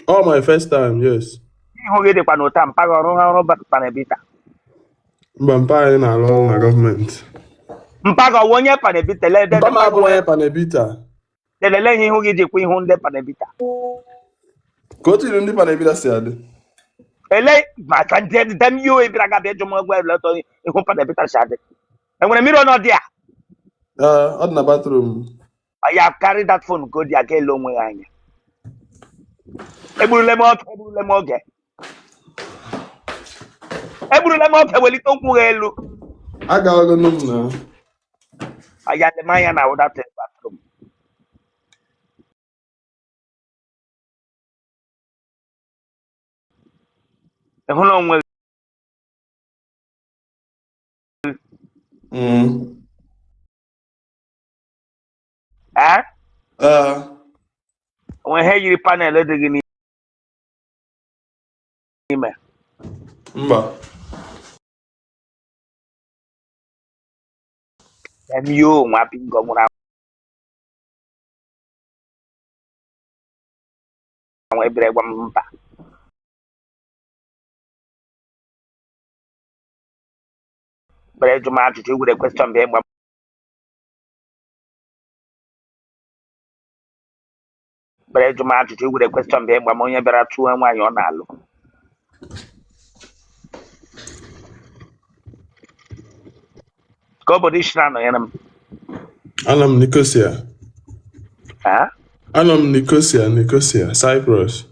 All my first time, yes. Ihu gị dịkwa n'ụta mpa gị ọrụ ọrụ panebita. Mba, mpa anyị na-arụ ọrụ na gọọmenti. Mpa gị ọwụ onye panebita lede Mpa m mpa gị abụghị onye onye panebita. lelele ihe ihu gị jikwa ihu ndị panebita. Ka otu iru ndị panebita si adị. Ele maka ndị dem yo ebira ga bịa jụm egwu eletọ ihu panebita si adị. Enwere mmiri ọnọdụ a? Ee, ọ dị na bathroom. Ya carry that phone ka o dị aga ele onwe ya anya. Egburule m oge, egburule m oge, egburule m oge, welite ụkwụ gị elu. Agaghị m na. Aya lem anya na that bathroom. Ị hụla onwe gị? Ee? Ee. Onwe ihe yiri panel dị gị n'ime? Mba. Yo nwa bingo nwụrụ anwụ ebere gwa m mba. Bere jụ m ajụjụ were question bịa gba bere jụ m ajụjụ were question bịa gba m onye bịara tụọ nwaanyị ọ na-alụ ka obodo isi na-anọnyere m. Anọ m Nicosia. Ah? Anọ m Nicosia, Nicosia, Cyprus.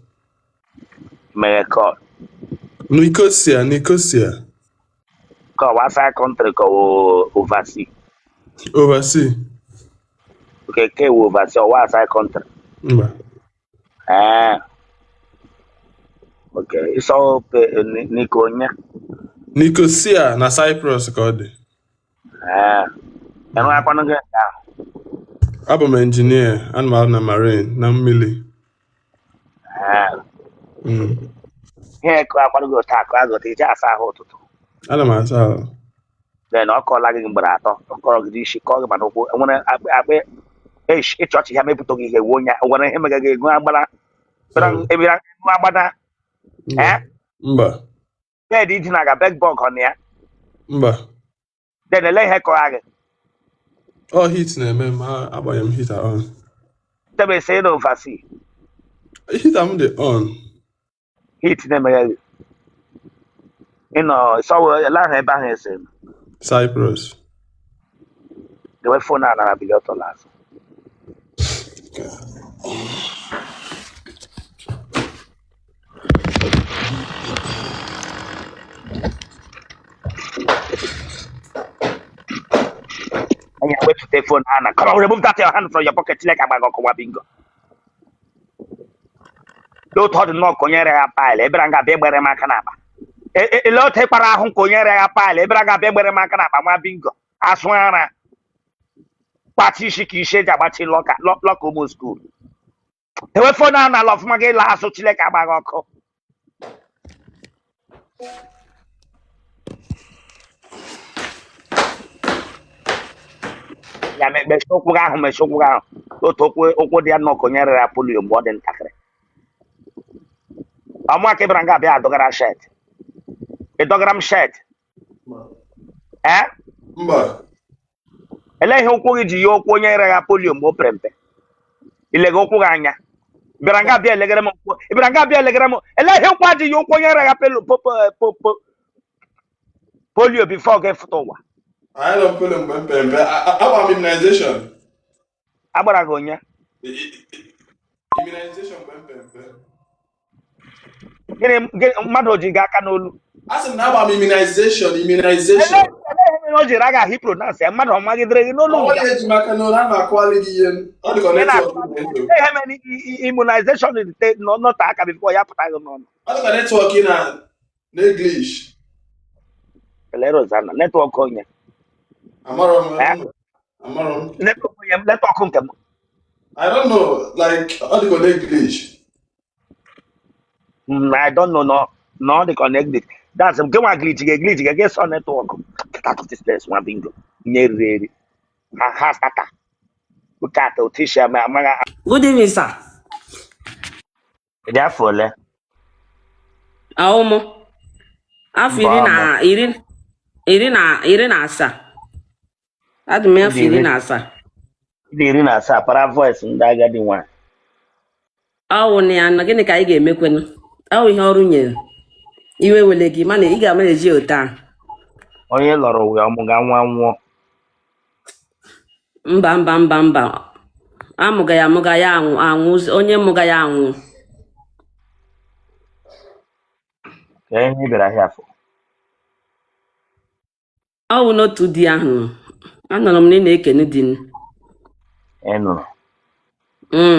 Mere kọl. Nicosia, Nicosia. Ka ọ wasa country ka ọ oversea? Oversea. Okay, ke wo oversea ọ wasa country? Mba. Ee. Okay, ịsọ Nikonya. Nicosia na Cyprus ka ọ dị. Ee. Enwe akwanụ gị nke ahụ. Abụ m engineer, ana m arụ na marine, na mmiri. Ee. Ihe ekụ akwanụ gị otu akụ agụta iji asa ahụ ụtụtụ. Ana m asa ahụ. Then ọ kọọla gị mgbere atọ, ọ kọrọ gị n'isi, kọọ gị ma n'ụkwụ. Enwere akpị akpị eish ịchị ọchị ya mepụta gị ihe wuo ya. Enwere ihe mega gị ego agbara Sorry. ebira ego agbada. Mba. Ee? Mba. Bed idina ga bed bug ọ na ya? Mba. Then ele ihe kọrọ gị? Ọ heat na-eme m, agbanye m heater on. Tebe sị na oversea. Heater m dị on. Heat na-emeghe gị. Ịnọ sọwụ ele ahụ ebe ahụ ese. Cyprus. Dewe phone a nara bili ọtọ l'azụ. Anya wepụta phone a na come on, remove that your hand from your pocket like agba gị ọkụ nwa bingo. Otu ọ dị nnọọ ka onye rere ya pile ebere nga abịa egbere m aka n'akpa. Ele otu ịkpara ahụ ka onye rere ya pile ebere nga abịa egbere m aka n'akpa nwa bingo asụ ara kpachi isi ka isi eji agbachi locker locker ụmụ school. Tewe phone ahụ n'ala ọfụma gị laa azụ Chineke agba gị ọkụ. Ya mechie ụkwụ gị ahụ, mechie ụkwụ gị ahụ otu ụkwụ ụkwụ dị ya nnọọ ka onye rere ya polio mgbe ọ dị ntakịrị. Ọmụaka ịbara nga abịa adọgara shirt, ịdọgara m shirt. Ee? Mba. Elee ihe ụkwụ gị ji yie ụkwụ onye rere ya polio mgbe o pere mpe? Ilega ụkwụ gị anya bịara nga abịa elegara m ụkwụ, ị bịara nga abịa elegara m. Elee ihe ụkwụ a ji yie ụkwụ onye rere ya polio before gị fụta ụwa? Anyị nọ polio mgbe m pere mpe. Agba m immunization. Agbara gị onye? Immunization mgbe m pere mpe. Gịnị gịnị mmadụ o ji gị aka n'olu? A sị m na agba m immunization, immunization. Elee ihe mere o jiri aga ahụ pronounce ya mmadụ ọ magidere gị n'olu Ọ nga? nweghị eji m aka n'olu, ana m akọwalị gị ihe. Ọ dịka Ị network na-akọwa na-eto. ihe mere immunization dị nọte aka before ya pụta gị n'ọnụ. Ọ dịka network ị na na English. Ele Rosanna, network onye? Amarọ m. Eh? Amarọ m. Network onye? Network nke m? I don't know, like ọ dịka na English. I don't know, no, no, the connect. That's gị nwa glitch gị glitch gị gị sọ network. Get out of this place, nwa bingo. Nye riri eri. Ha ha stata. Look at otu isi ama amaghị. Good evening, sir. Ị dị afọ ole? Ahụ mụ afọ Mba, iri ọ na mụ. iri iri na 17. Adị m Ị afọ dị iri iri na asaa. ị dị 17 para voice ndị agadi nwaanyị. Ọwụ na ya na gịnị ka anyị ga-emekwenụ? Ọwụ ihe ọrụ nyere. Iwe wele gị mana ị ga-ama eji otu ahụ. Onye lọrọ wee ọmụga nwa nwụọ. Mba mba mba mba. Amụga ya amụga ya anwụ anwụ onye mụga ya anwụ. Ka ihe ị bịara ahịa afọ. Ọwụ n'otu di ahụ. Anọrọ m na ị na-ekene di m. Ị nụrụ.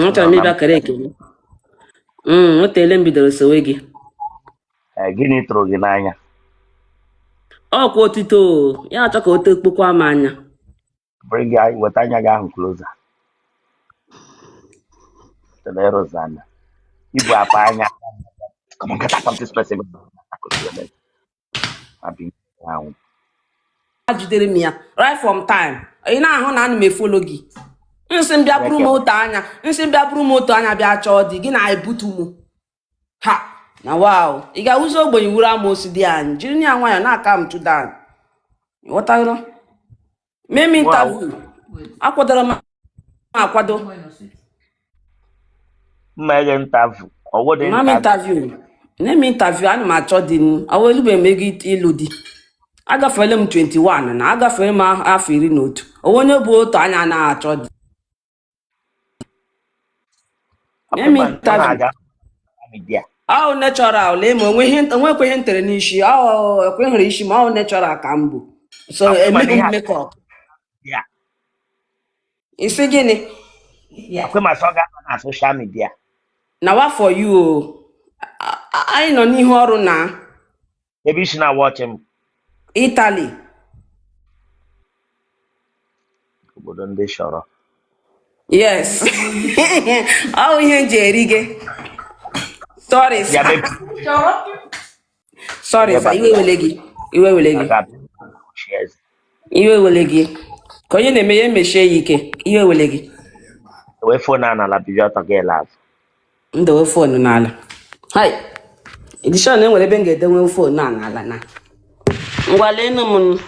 Achọrọ m Nụrụ na ịbịa kere ekele. O teele m bidoro sowe gị. Gịnị tụrụ gị n'anya? Ọkwa otito o, ya achọ ka o tokpokwa m anya. Bring ya weta anya gị ahụ closer. Tele Rosanna. Ibu apa anya. Come on, get out of this place. Abi ahụ. Jidere m ya right from time. Ị na-ahụ na ana m e-follow gị. Nsị m bịa buru m otu anya, nsị m bịa buru m otu anya bịa chọọ di gị na-ebutu m. Ha na wow, ị ga-ahụzi ogbenye wuru amoosu di anyị jiri ya nwayọọ na-aka m too down. Ghọtara? Mee m interview. Akwadoro m akwado. Mma ege interview. Ọwụ dị Ma m interview. interview. Nye m interview, ana m achọ di m. Ọ elubeghị m ego ịlụ di. Agafeela m 21 na agafere m afọ 11. Onwe onye bụ otu anya anaghị achọ di. Nye m Ọkwa ọ interview. na-aga media. Ọ natural lee ma onwe ihe onwekwa ihe m tere n'isi. Ọ ekwe hụrụ isi ma ọ natural ka m bụ. So Ọkwa emeghị ihe m a makeup. ya. Isi gịnị? Ọkwa ma sọ ga-anọ na social media. Na wa for you o. Anyị nọ n'ihu ọrụ na Ebe isi na watch m. Italy. Obodo ndị chọrọ. Yes. Ọ ihe m ji eri gị. Sorry, Ya sir. mebi. Sorry, sir. Iwe wele gị. Iwe wele gị. Iwe wele gị. Ka onye na-eme ya emechie ya ike. Iwe wele gị. Wee phone a n'ala bibi ọtọ gị ele azụ. M dowe phone n'ala. Hai. Edishọn enwere ebe m ga-edenwe phone a n'ala na. Ngwa leenụ m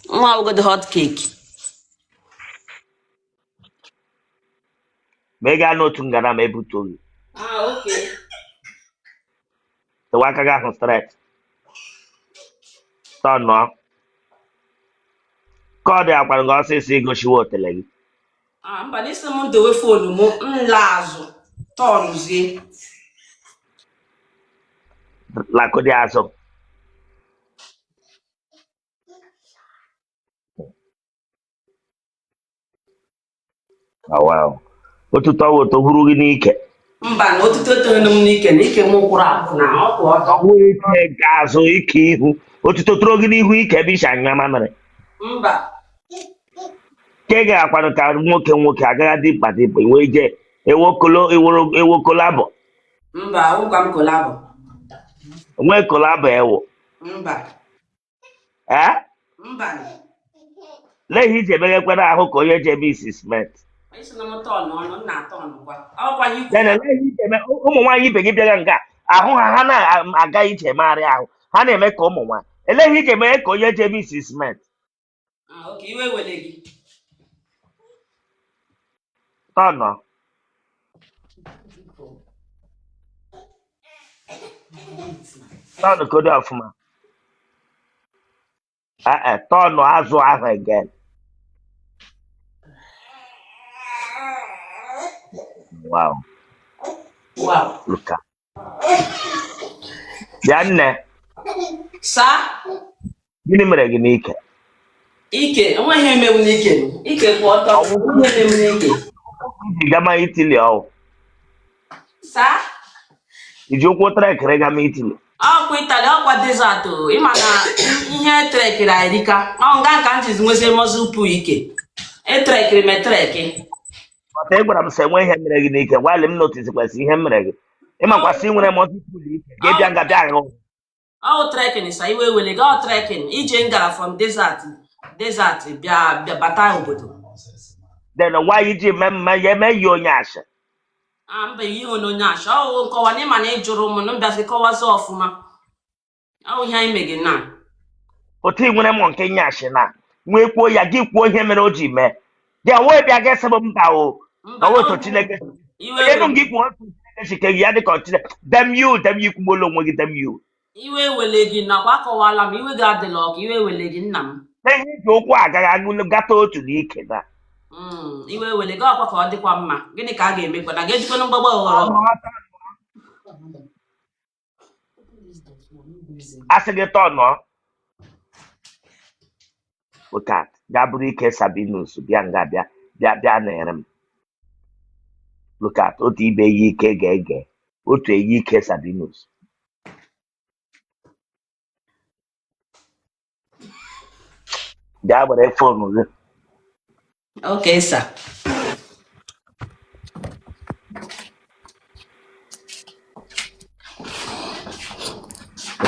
nwa awụgodo hot cake. Ma ị gaa n'otu ngana ma ebutuo gị. Ah, okay. Tewe aka gị ahụ straight. Tọnụọ. Kọdụ akwara gị ọsịsọ igosiwe otele gị. Ah, mba n'isi m dowe phone m nla azụ tọnụzie. Lakụdị azụ. Oh, wow. Otuto ọwụ oto huru gị n'ike. Mba na otuto toro m n'ike na ike m kwụrụ akwụ na ọ kwụ ọtọ. Ọwụ ike nke azụ ike ihu. Otuto toro gị n'ihu ike ebe isi anya mamịrị. Mba. Ke ga-akwanụ ka nwoke nwoke agaghị dịkpa dịkpa iwe je ewokolo ewo collabo. Mba, awụkwa m collabo. Onwe collabo ewo. Mba. Eh? Mba. Lee ihe iji emeghekwere ahụ ka onye ji ebe isi cement. Isi na m tọn ọnụ, m na-atọn gwa. Ọkwa ya ikwu. Then lee ihe iji eme ụmụ nwaanyị ibe gị bịara nga ahụ ha ha na-aga ije megharị ahụ ha na-eme ka ụmụ nwaanyị. Elee ihe iji emeghe ka onye ji ebe isi cement. Ah, okay, iwe wele gị. Tọnụ. Tọnụ kodo ọfụma. Ee, tọnụ azụ ahụ again. Wow. Wow. Look at. Bịa nne, Sa gịnị mere gị n'ike? ike, enweghị ihe emewu n'ike. Ike kwụ ọtọ. Enweghị ihe emewu n'ike. Iji gama Italy ọwụ. Sa Iji ụkwụ trekịrị gama Italy. Ọkwa Italy, ọkwa desert o. Ịma na ihe trekịrị erika. Ọ nga ka m jizi nwezie muscle pull ike. Etrekịrị m etreki. Mata ị gwara m sị enwe ihe mere gị n'ike, gwalị m notice kwesị ihe mere gị. Ịmakwasị nwere multiple ike, gị bịa nga bịa aghụ. Ọ trekking sa iwe wele gị ọ trekking ije m gara from desert desert bịa bịa bata obodo. Then why iji eme mma ya eme ya onye asị? Ah, mba, ihe onyonyo achọ ọwụ nkọwa na ịma na ị jụrụ m na m bịazi kọwazi ọfụma. Ọ ihe anyị mege na. Otu ị nwere mụ nke nyashi na nwee kwuo ya, gị kwuo ihe mere o ji mee dị wee bịa gị sị m mba o. Mba. Na otu Chineke Iwe elu gị kwuo otu Chineke si kee gị ya dịka Chineke damn you, damn you, kwugbuola onwe gị, damn you. Iwe wele gị nakwa akọwala m, iwe gị adịla ọkụ, iwe wele gị nna m. Na ihe iji ụkwụ agaghị agụ gata otu n'ike na Iwe wele gị ọkwa ka ọ dịkwa mma. Gịnị ka a ga-emekwa na ga-ejikwana mgbagba ghọrọ? Asị gị tọọ nọ ụka gaa bụrụ ike Sabinus bịa nga bịa bịa bịa nere m. Look at otu ibe yi ike ga-ege otu eyi ike Sabinus. Bịa were phone gị. Okay, sir.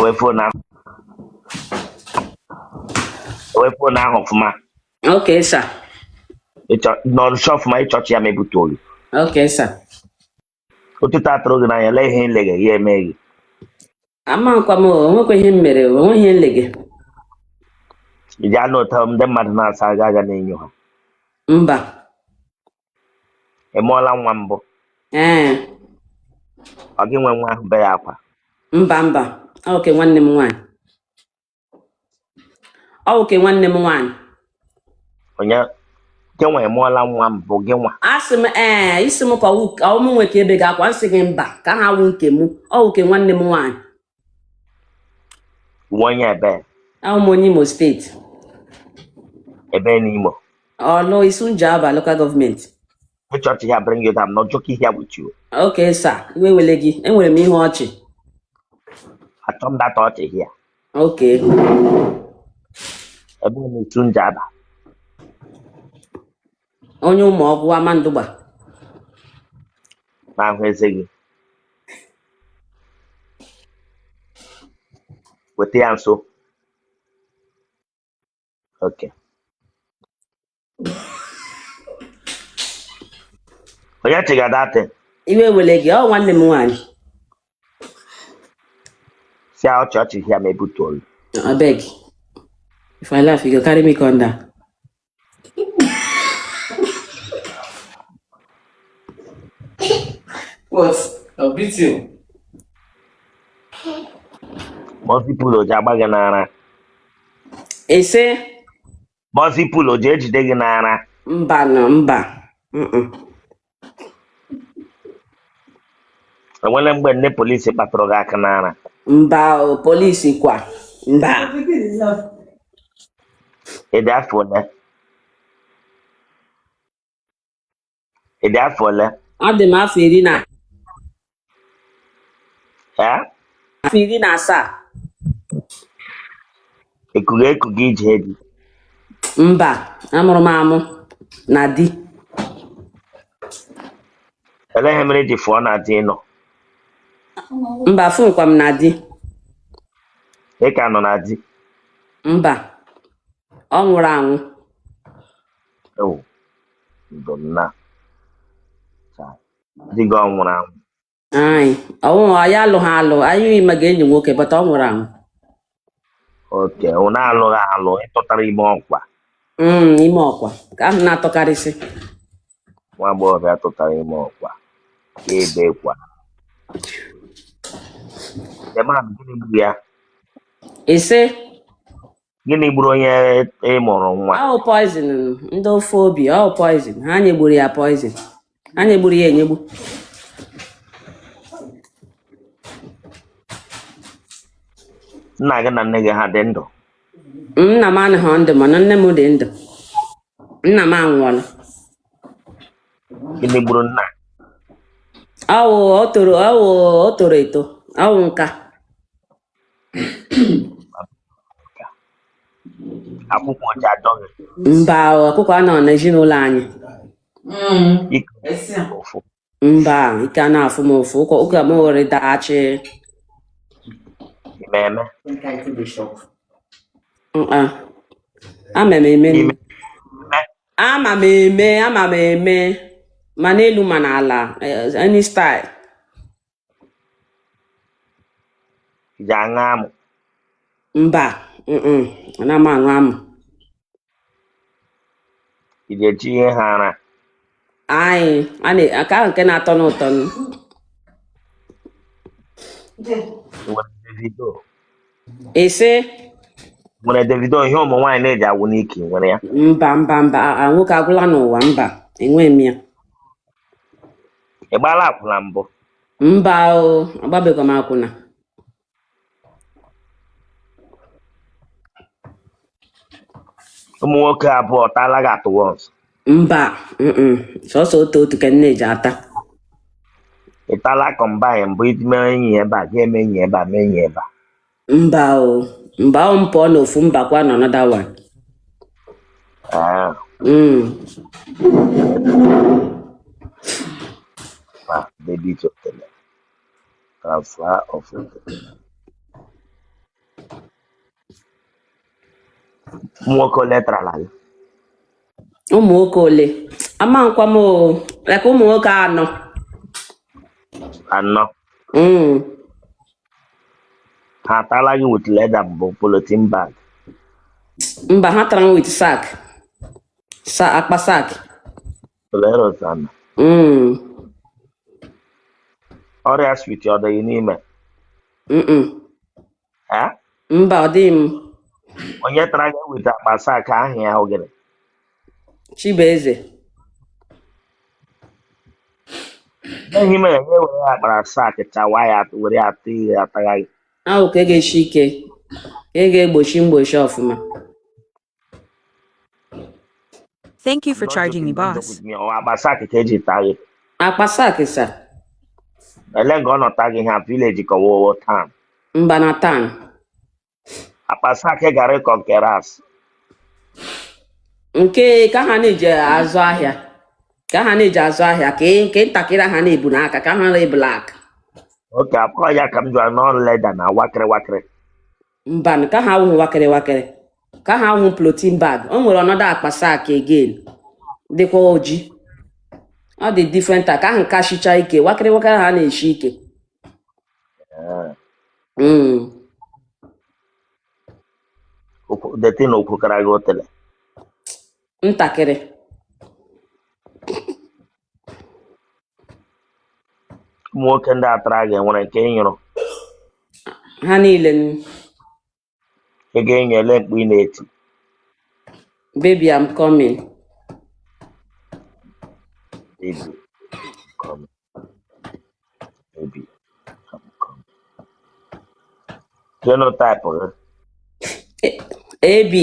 Were phone ahụ, were phone ahụ ọfụma. Okay, sir. Nọrụsị ọfụma, ịchọchị ya ma ebute olu. Okay, sir. Ụtụtụ atụrụ gị n'anya, lee ihe nleghe ya eme gị. Ama nkwa m, o nwekwa ihe m mere, o nweghị ihe nlege. Iji anụ ụtọ ndị mmadụ na-asa aga aga na-enyo ha. Mba. Ị mụọla nwa mbụ? Ee. Ọ gị nwe nwa ahụ bere akwa? Mba, mba. Ọ ke nwanne m nwaanyị. Ọ ke nwanne m nwaanyị. Onye gị nwa mụọla nwa mbụ gị nwa? Asị m ee, isi m ka ọ mụ nwe ka ebe gị akwa, nsị gị mba, ka ha wụ nke mụ. Ọ ke nwanne m nwaanyị. Uwe onye ebe? Ahụ m onye Imo steeti. Ebe n'Imo? Ọlụ Isunjaba local government. Chọọchị ya bring you down, I'm not joking here with you. Okay, sir. Iwe wele gị. Enwere m ihe ọchị. Achọ m data ọchị here. Okay. Ebe n'Isunjaba? Onye ụmụ ọgwụ Amandugba. Na-ahụ eze gị. Weta ya nso. Okay. Onye chịga datị? Iwe wele gị, ọ nwanne m nwaanyị. Si ọchị ọchị here ma ebute olu. Abeg. If I laugh, you go carry me come down. What? I'll beat you. Multiple ji agba gị n'ara. Ise? Multiple ji ejide gị n'ara. Mba na mba. Enwele mgbe ndị polisi kpatụrụ gị aka n'ara? Mba o, polisi kwa. Mba. Ị dị afọ ole? Ị dị afọ ole? Adị m afọ iri na Ee? Afọ 17. Ekugo ekugo ije di? Mba, amụrụ m amụ na di. Elee ihe mere iji fụọ na di nọ? Mba, fụnkwa m na di. Ị ka nọ na di? Mba, ọ nwụrụ anwụ. Ewo, ndo nna. Di gị ọ nwụrụ anwụ? Anyị, ọwụ ya alụ ha alụ, anyị mega enyi nwoke, but ọ nwụrụ anwụ. Oke, unu alụghị alụ, ịtụtara ime ọkwa. Ime ọkwa, ka ahụ na-atọkarịsị. Nwa agbọghọbịa tụtara ime ọkwa, ya ebe kwa. The man, gịnị gburu ya? Ise? Gịnị gburu onye ị mụrụ nwa? Ọ poison, ndị ofe obi, ọ poison. Ha nyegburu ya poison. Ha nyegburu ya enyegbu. Nna gị na nne gị ha dị ndụ? Nna m anọghị ndụ, mana nne m dị ndụ. Nna m anwụọla. Gịnị gburu nna? Ọwụ o toro, ọwụ o toro eto, ọwụ nka. Akwụkwọ ji adọ gị? Mba, ọkụkọ anọ n'ezinụlọ anyị. Ike ụfụ? Mba, ike a na-afụ m ụfụ, ụka m were dachi. Ime eme? Ama m eme. Ime Ama m eme, ama m eme. Ma n'elu ma n'ala, any style. Iji aṅụ amụ? Mba, ana m aṅụ amụ. Iji echi ihe ha ara? Anyị a na aka ahụ nke na-atọ n'ụtọ nụ. Nwere Davido? Ise? Nwere Davido, ihe ụmụ nwaanyị na-eji awụ n'ike, nwere ya? Mba, mba, mba, nwoke agwụla n'ụwa. Mba, enweghị m ya. Ị gbaala akwụna mbụ? Mba o, agbabekwa m akwụna. Ụmụ nwoke abụọ taala gị at once? Mba, sọsọ otu otu ka m na-eji ata. Ị taala combine mbụ, iji mere enyi ebe a, ga-eme enyi ebe a, mee enyi ebe a? Mba o, mba o, m pụọ n'ofu mbakwa na another one. Ah, na debit otele, transfer of otele. Ụmụ nwoke ole tarala gị? Ụmụ nwoke ole ama nkwa m o, like ụmụ nwoke anọ. Anọ? Ha atala gị with leather mbụ, polythene bag? Mba, ha tara m with sack, sa akpa sack. Tolerosana. Ọrịa swit ọ dịghị n'ime? Mm-mm. Eh? Mba, ọ dịghị m. Onye tara gị with akpa sack ahụ ya hụ gịnị? Chibueze. Ihe mere ya were akpara sack chawa ya, were atụ ihe atagha gị. Ahụ ka ị ga-esi ike, ka ị ga-egbochi mgbochi ọfụma. Thank you I'm for not charging me, joking, don't joke boss. with me. Ọ akpa sack ka eji taa gị? Akpa sack, sa. Ele nga ọ nọta gị ha, village ka ọwụwụ town? Mba, na town. Akpa sack gara ịkọ nke ras? Nke ka ha na-eji azụ ahịa, ka ha na-eji azụ ahịa, ka nke ntakịrị ha na-ebu n'aka, ka ha na black. Oke akpọ ya ka m jụrụ n'ọrụ leather na wakịrị wakịrị. Mba, ka ha awụghị wakịrị wakịrị, ka ha awụghị polythene bag. O nwere ọnọdụ akpa sack again dịkwa oji, ọ dị different, ka ahụ ka shicha ike. Wakịrị wakịrị ha na-eshi ike. Dete na okwukara gị otele. Ntakịrị. Ụmụ nwoke ndị atara gị, nwere nke ị nyụrụ? Ha niile. Ị ga-enyo ele mkpu ị na-eti? Baby, I'm coming. Baby, come. Baby, I'm coming. Genotype gị? AB.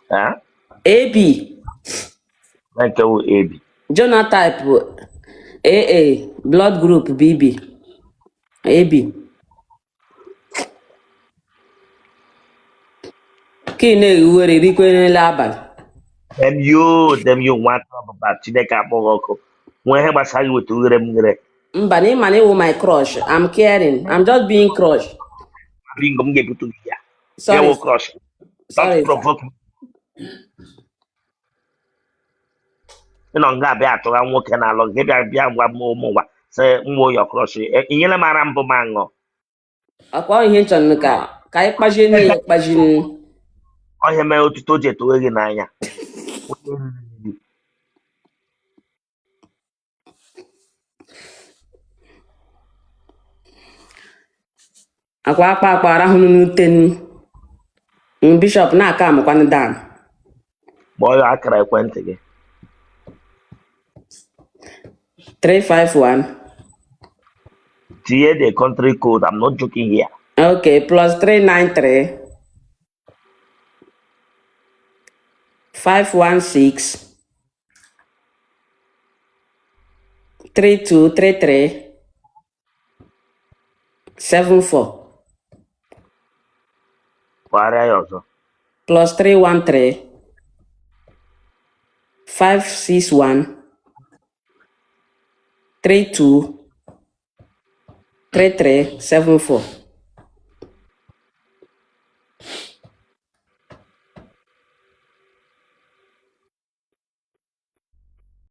Eh? AB. Na nke wụ AB? Genotype AA, blood group BB, AB. Ka ị na-ewere rikwerela abalị. Dem yo, dem yo, nwa ọbụba Chineke akpọghị ọkụ nwee ihe gbasara gị weta ughere m ghere. Mba, na ịma na ịwụ my crush. I'm caring, I'm just being crush. Bingo, m ga-ebutu gị ya. Sorry. Ewo crush. Sorry. Don't provoke me. Ị nọ nga abịa atụgha nwoke na-alụ gị, bịa bịa gwa m ụmụ ụwa sị nwa oyo crush. Inyere m ara mbụ m aṅụ. Akwa ihe nchọrọ ka anyị kpajie n'ihe kpaji. Ọhịa mere otuto ji etowe gị n'anya. Onye riri nri. Akwa akpa akpa arahụ n'ute n bishọp na-aka amụkwanụ dan. Kpọọ ya akara ekwentị gị. 351. Tinye the country code. I'm not joking here. Okay, plus 393 516 3233 74. Kpọgharịa ya ọzọ. Plus 313 561 32 33 74.